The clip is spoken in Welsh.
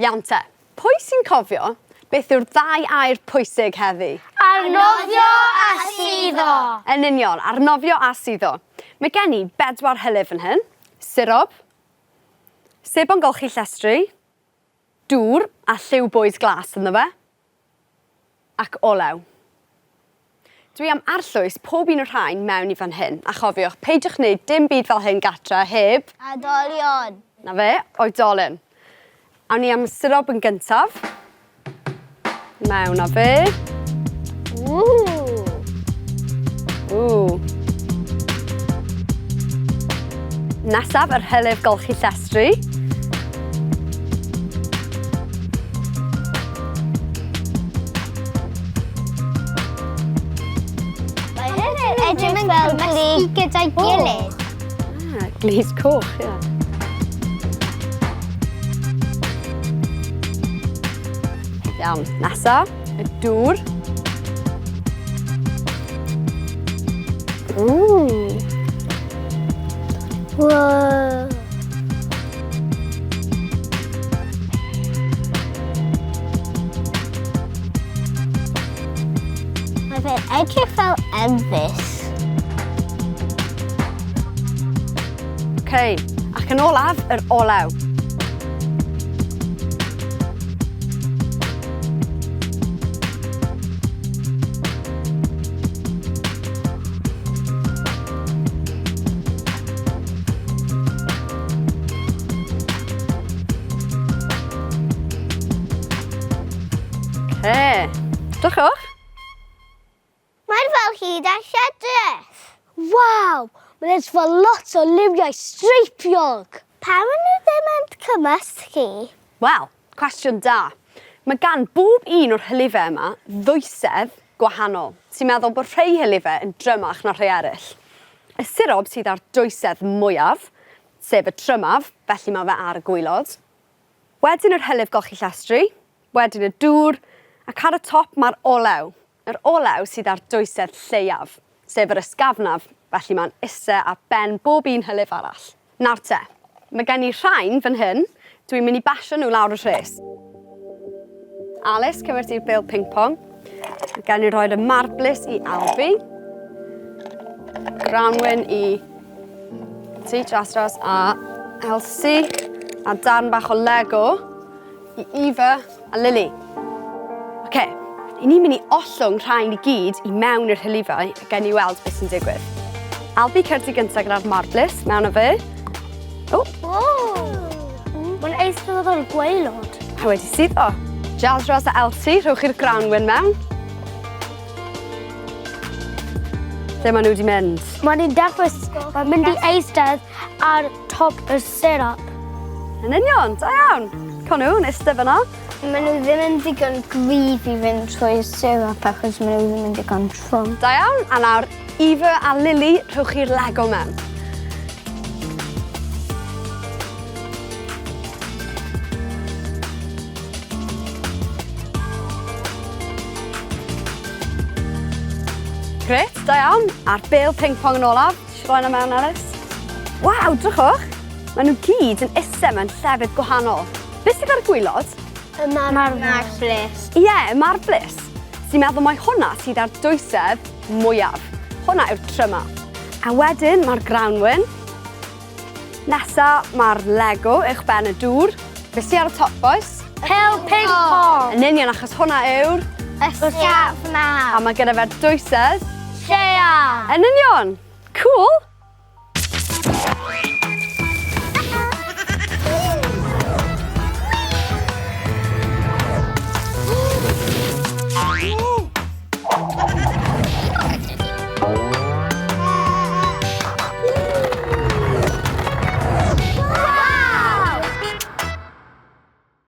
Iawn te, pwy sy'n cofio beth yw'r ddau air pwysig heddi? Arnofio a suddo! Yn union, arnofio a suddo. Mae gen i bedwar hylif fan hyn, sirob, sebon golchi llestri, dŵr a lliw bwyd glas ynddo fe, ac olew. Dwi am arllwys pob un o'r rhain mewn i fan hyn, a chofiwch, peidiwch wneud dim byd fel hyn gatre heb... Oedolion! Na fe, oedolyn. Awn ni am y syrob yn gyntaf. Mewn â fe. Ww! Ww. Nesaf, yr hylif golchi llestri. Mae hyn yn edrych fel glu gyda'i gilydd. Ah, glus coch, ie. Iawn, nesa, y dŵr. Ww. Wow. Mae fe'n edrych fel enfys. OK, ac yn olaf, yr olew. Oce, drychwch. Mae'n fel hyd a lledrith. Waw, mae'n edrych fel lot o liwiau streipiog. Pam maen nhw ddim yn cymysgu? Wel, cwestiwn da. Mae gan bob un o'r hylifau yma ddwysedd gwahanol, sy'n meddwl bod rhai hylifau yn drymach na rhai eraill. Y sirob sydd â'r dwysedd mwyaf, sef y trymaf, felly mae fe ar y gwaelod. Wedyn yr hylif golchi llestri, wedyn y dŵr, ac ar y top mae'r olew. Yr olew sydd â'r dwysedd lleiaf, sef yr ysgafnaf, felly mae'n ise ar ben bob un hylif arall. Nawr te, mae gen i rhain fan hyn, dwi'n mynd i basio nhw lawr y rhes. Alice, cymer ti'r bêl ping pong. Mae gen i roi'r y marblis i Albi. Branwen i ti, Jasras a Elsie. A darn bach o Lego i Eva a Lily. Oce, i ni'n mynd i ollwng rhain i gyd i mewn i'r hylifau a gen i weld beth sy'n digwydd. Albi certi gyntaf gyda'r marblis, mewn â fe. O! Mae'n eistedd ar y gwaelod. A wedi suddo. Jazz Ros a Elsie, rhowch chi'r grawnwin mewn. Lle maen nhw wedi mynd? Mae'n ni'n dechrau, mae'n mynd i eistedd ar top y syrup. Yn union, da iawn. Co nhw, yn eistedd fyna. Maen nhw ddim yn ddigon gryf i fynd trwy'r syrup achos maen nhw ddim yn ddigon trwm. Da iawn, a nawr Eva a Lily, rhowch chi'r Lego mewn. Gret, da iawn. A'r bêl ping-pong yn olaf. Ti roi 'na mewn, Ellis? Waw, drychwch! Maen nhw gyd yn iste mewn llefydd gwahanol. Beth sydd ar y gwylod? Y marblis. Ie, y marblis. Ti'n meddwl mai hwnna sydd ar dwysedd mwyaf. Hwnna yw'r tryma. A wedyn mae'r grawnwin. Nesa mae'r Lego uwch ben y dŵr. Be sy ar y top, boys? Pêl ping pong. Yn union, achos hwnna yw'r... Ysgafn. A mae gyda fe'r dwysedd... Lleia. Yn union. Cool.